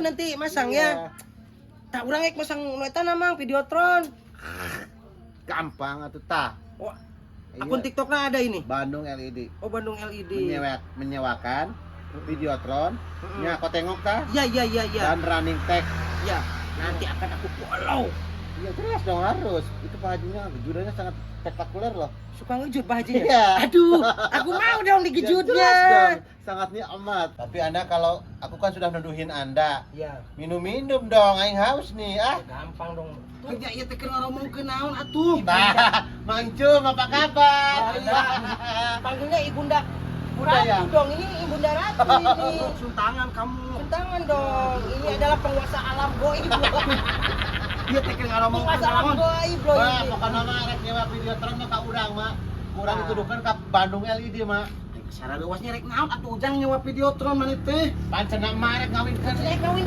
nanti masang Iya. ya. Tah, urang rek masang nu eta na, Mang, Videotron. Gampang atuh tah. Wah, Iya. akun TikToknya ada ini. Bandung LED. Oh, Bandung LED. Menyewakan Videotron. Nya kau tengok tah. Iya. Dan running text. Ya, nanti akan aku follow. Iya, jelas dong harus. Itu Pak Hajinya kejudanya sangat spektakuler loh. Suka ngejut Pak Hajinya? Iya. Aduh, aku mau dong dikejutnya. Ya, jelas dong. Sangat nikmat. Tapi Anda, kalau aku kan sudah nuduhin Anda. Iya. Minum-minum dong, aing haus nih ah. Gampang dong. Kerja ieu teh keur ngomongkeun naon atuh? Nah, Mang Cum, apa kabar? Oh, iya. Panggilnya Ibunda Bunda Ratu ya? Dong, ini Ibunda Ratu ini. Suntangan kamu. Tangan dong. Ini adalah penguasa alam goib loh. Ieu teh keur ngomongkeun Penguasa alam naon? Goib loh Mak, ini. Pokoknya mah rek nyewa Videotron mah ka urang mah. Kurang Ah. dituduhkan ka Bandung LED mah. Sarah leuwasnya rek naon atuh, Ujang, nyewa Videotron maneh teh? Pancen mah rek ngawinkeun. Saya kawin.